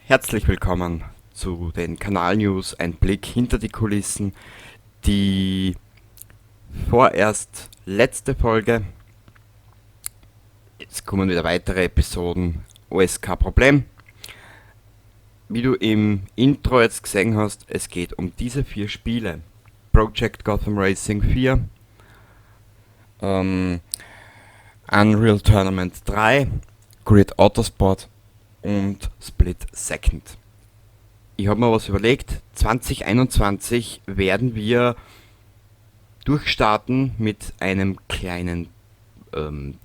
Herzlich willkommen zu den Kanal News, ein Blick hinter die Kulissen, die vorerst letzte Folge. Jetzt kommen wieder weitere Episoden, alles kein Problem. Wie du im Intro jetzt gesehen hast, es geht um diese vier Spiele. Project Gotham Racing 4, Unreal Tournament 3, Grid Autosport und Split Second. Ich habe mir was überlegt, 2021 werden wir durchstarten mit einem kleinen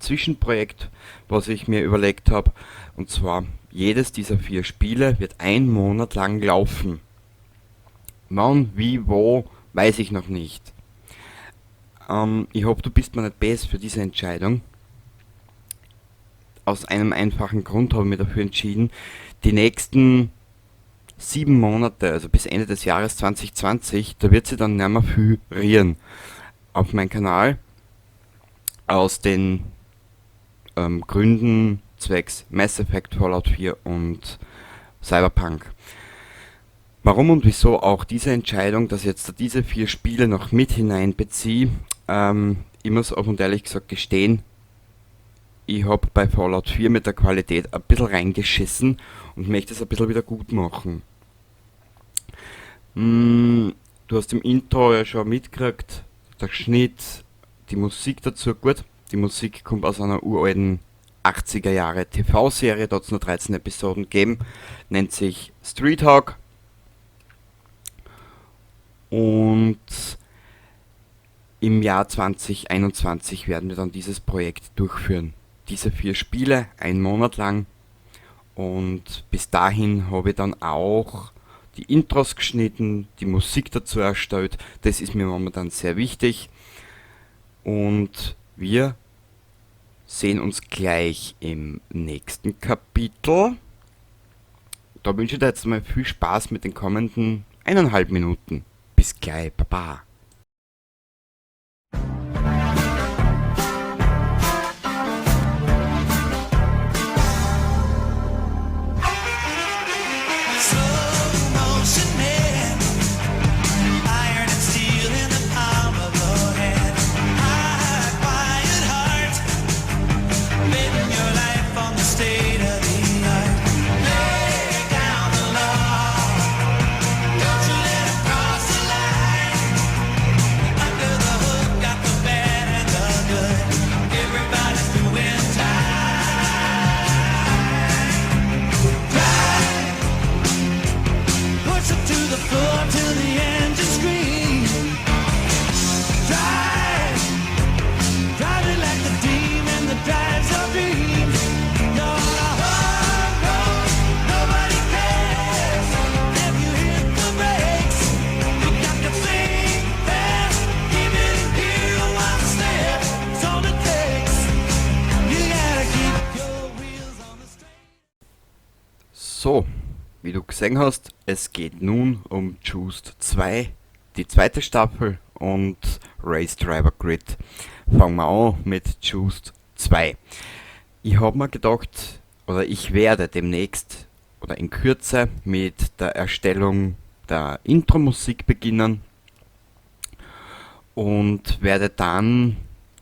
Zwischenprojekt, was ich mir überlegt habe. Und zwar, jedes dieser vier Spiele wird einen Monat lang laufen. Wann, wie, wo, weiß ich noch nicht. Ich hoffe, du bist mir nicht böse für diese Entscheidung. Aus einem einfachen Grund habe ich mich dafür entschieden, die nächsten 7 Monate, also bis Ende des Jahres 2020, da wird sie dann nicht mehr viel rühren auf meinem Kanal. Aus den Gründen zwecks Mass Effect, Fallout 4 und Cyberpunk. Warum und wieso auch diese Entscheidung, dass ich jetzt diese 4 Spiele noch mit hineinbeziehe, ich muss offen und ehrlich gesagt gestehen, ich hab bei Fallout 4 mit der Qualität ein bisschen reingeschissen und möchte es ein bisschen wieder gut machen. Du hast im Intro ja schon mitgekriegt, der Schnitt, die Musik dazu, gut, die Musik kommt aus einer uralten 80er Jahre T V-Serie, da hat's nur 13 Episoden gegeben, nennt sich Street Hawk. Und im Jahr 2021 werden wir dann dieses Projekt durchführen. Diese 4 Spiele, einen Monat lang. Und bis dahin habe ich dann auch die Intros geschnitten, die Musik dazu erstellt. Das ist mir momentan sehr wichtig. Und wir sehen uns gleich im nächsten Kapitel. Da wünsche ich dir jetzt mal viel Spaß mit den kommenden eineinhalb Minuten. Bis gleich, baba. Wie du gesehen hast, es geht nun um Juiced 2, die zweite Staffel und Race Driver Grid. Fangen wir an mit Juiced 2. Ich hab mir gedacht, oder ich werde demnächst oder in Kürze mit der Erstellung der Intro-Musik beginnen und werde dann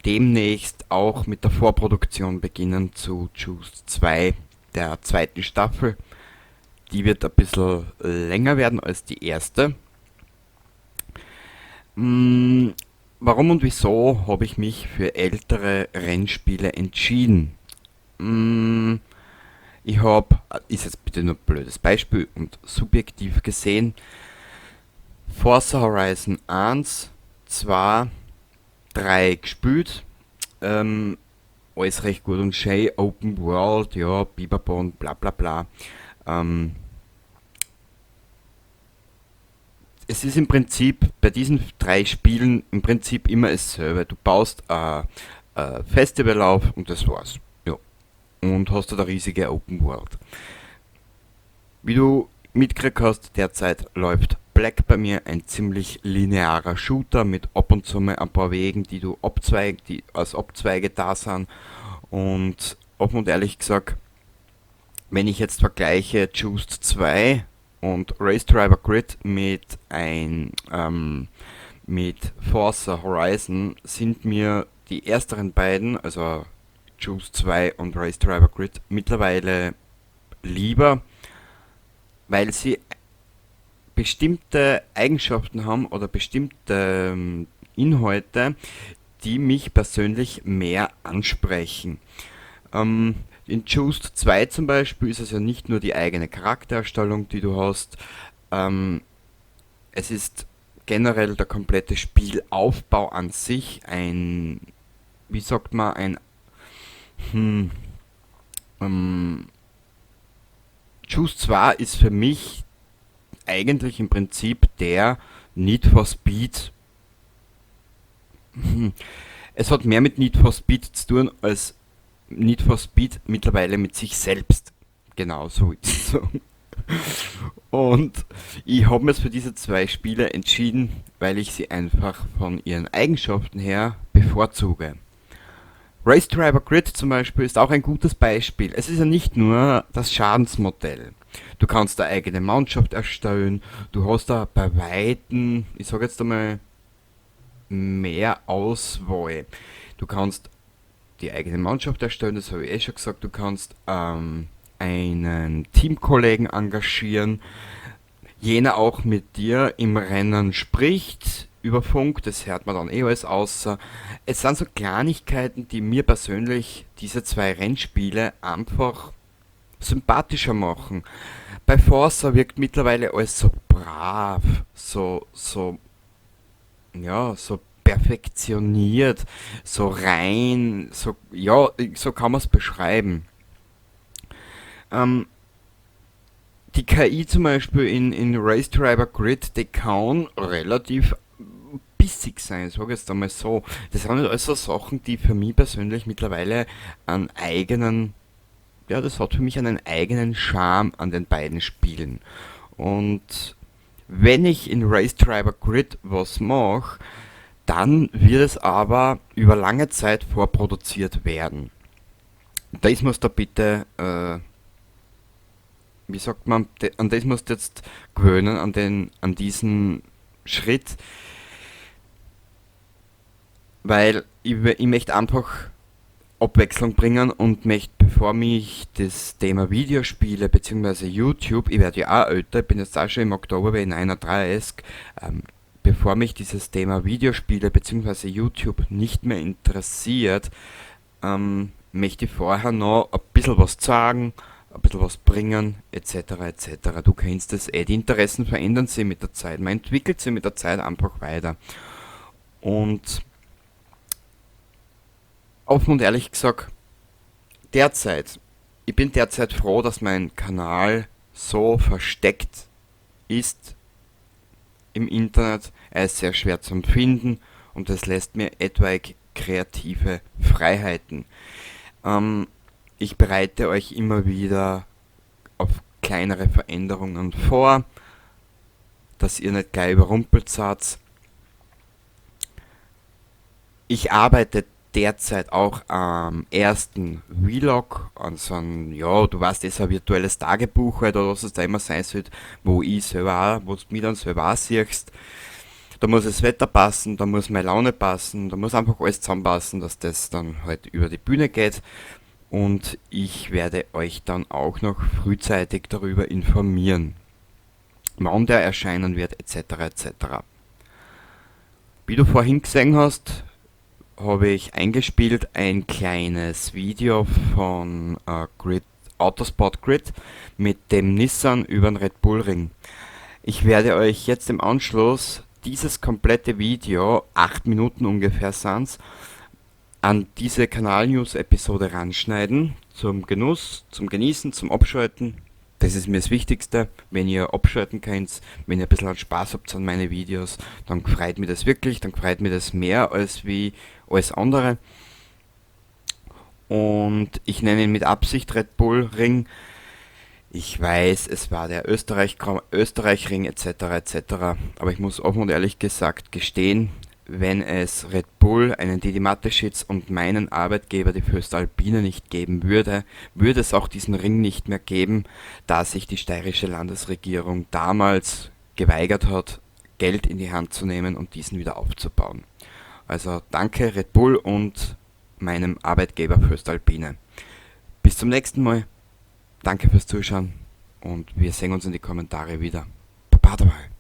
demnächst auch mit der Vorproduktion beginnen zu Juiced 2, der zweiten Staffel. Die wird ein bisschen länger werden als die erste. Warum und wieso habe ich mich für ältere Rennspiele entschieden? Ich hab, ist jetzt bitte nur ein blödes Beispiel und subjektiv gesehen, Forza Horizon 1, 2, 3 gespielt. Alles recht gut und schön, Open World, ja, Bibabon, bla bla bla. Es ist im Prinzip bei diesen 3 Spielen im Prinzip immer dasselbe. Du baust ein Festival auf und das war's. Ja. Und hast da eine riesige Open World. Wie du mitgekriegt hast, derzeit läuft Black bei mir, ein ziemlich linearer Shooter mit ab und zu mal ein paar Wegen, die du abzweig, die als Abzweige da sind. Und offen und ehrlich gesagt, Wenn ich jetzt vergleiche Juiced 2 und Race Driver Grid mit Forza Horizon, sind mir die ersteren beiden, also Juiced 2 und Race Driver Grid, mittlerweile lieber, weil sie bestimmte Eigenschaften haben oder bestimmte Inhalte, die mich persönlich mehr ansprechen. In Juiced 2 zum Beispiel ist es ja nicht nur die eigene Charaktererstellung, die du hast, es ist generell der komplette Spielaufbau an sich ein, wie sagt man, ein, hm, Juiced 2 ist für mich eigentlich im Prinzip der Need for Speed. Es hat mehr mit Need for Speed zu tun als Need for Speed mittlerweile mit sich selbst. Genau so ist es so. Und ich habe mir für diese zwei Spiele entschieden, weil ich sie einfach von ihren Eigenschaften her bevorzuge. Race Driver Grid zum Beispiel ist auch ein gutes Beispiel. Es ist ja nicht nur das Schadensmodell. Du kannst deine eigene Mannschaft erstellen, du hast da bei Weitem, ich sag jetzt einmal, mehr Auswahl. Du kannst die eigene Mannschaft erstellen, das habe ich eh schon gesagt, du kannst einen Teamkollegen engagieren, jener auch mit dir im Rennen spricht über Funk, das hört man dann eh alles außer. Es sind so Kleinigkeiten, die mir persönlich diese zwei Rennspiele einfach sympathischer machen. Bei Forza wirkt mittlerweile alles so brav, so perfektioniert, so rein, so, ja, so kann man's beschreiben. Die KI zum Beispiel in Race Driver Grid, die kann relativ bissig sein, sag ich jetzt einmal so. Das sind halt alles so Sachen, die für mich persönlich mittlerweile einen eigenen, ja, das hat für mich einen eigenen Charme an den beiden Spielen. Und wenn ich in Race Driver Grid was mach, dann wird es aber über lange Zeit vorproduziert werden. Das muss da bitte wie sagt man, an das musst du jetzt gewöhnen, an diesen Schritt, weil ich möchte einfach Abwechslung bringen und möchte, bevor mich das Thema Videospiele beziehungsweise YouTube, ich werde ja auch älter, ich bin jetzt auch schon im Oktober bei 39, bevor mich dieses Thema Videospiele beziehungsweise YouTube nicht mehr interessiert, möchte ich vorher noch ein bisschen was zeigen, ein bisschen was bringen, et cetera, et cetera. Du kennst das eh, die Interessen verändern sich mit der Zeit, man entwickelt sich mit der Zeit einfach weiter. Und offen und ehrlich gesagt, ich bin derzeit froh, dass mein Kanal so versteckt ist im Internet. Er ist sehr schwer zum Finden und das lässt mir etwaig kreative Freiheiten. Ich bereite euch immer wieder auf kleinere Veränderungen vor, dass ihr nicht gleich überrumpelt seid. Ich arbeite derzeit auch am ersten Vlog, an so einem, ja, du weißt, das ist ein virtuelles Tagebuch halt, oder was es da immer sein soll, wo ich selber auch, wo du mich dann selber auch siehst. Da muss das Wetter passen, da muss meine Laune passen, da muss einfach alles zusammenpassen, dass das dann halt über die Bühne geht. Und ich werde euch dann auch noch frühzeitig darüber informieren, wann der erscheinen wird, et cetera, et cetera. Wie du vorhin gesehen hast, habe ich eingespielt ein kleines Video von Autosport Grid mit dem Nissan über den Red Bull Ring. Ich werde euch jetzt im Anschluss dieses komplette Video, 8 Minuten ungefähr sind's, an diese Kanal-News-Episode ranschneiden, zum Genuss, zum Genießen, zum Abschalten. Das ist mir das Wichtigste, wenn ihr abschalten könnt, wenn ihr ein bisschen Spaß habt an meine Videos, dann freut mich das wirklich, dann freut mich das mehr als wie alles andere. Und ich nenne ihn mit Absicht Red Bull Ring. Ich weiß, es war der Österreich-Ring et cetera et cetera, aber ich muss offen und ehrlich gesagt gestehen, Wenn es Red Bull, einen Didi Mateschitz und meinen Arbeitgeber, die Voestalpine, nicht geben würde, würde es auch diesen Ring nicht mehr geben, da sich die steirische Landesregierung damals geweigert hat, Geld in die Hand zu nehmen und diesen wieder aufzubauen. Also danke Red Bull und meinem Arbeitgeber Voestalpine. Bis zum nächsten Mal. Danke fürs Zuschauen und wir sehen uns in die Kommentare wieder. Baba dabei.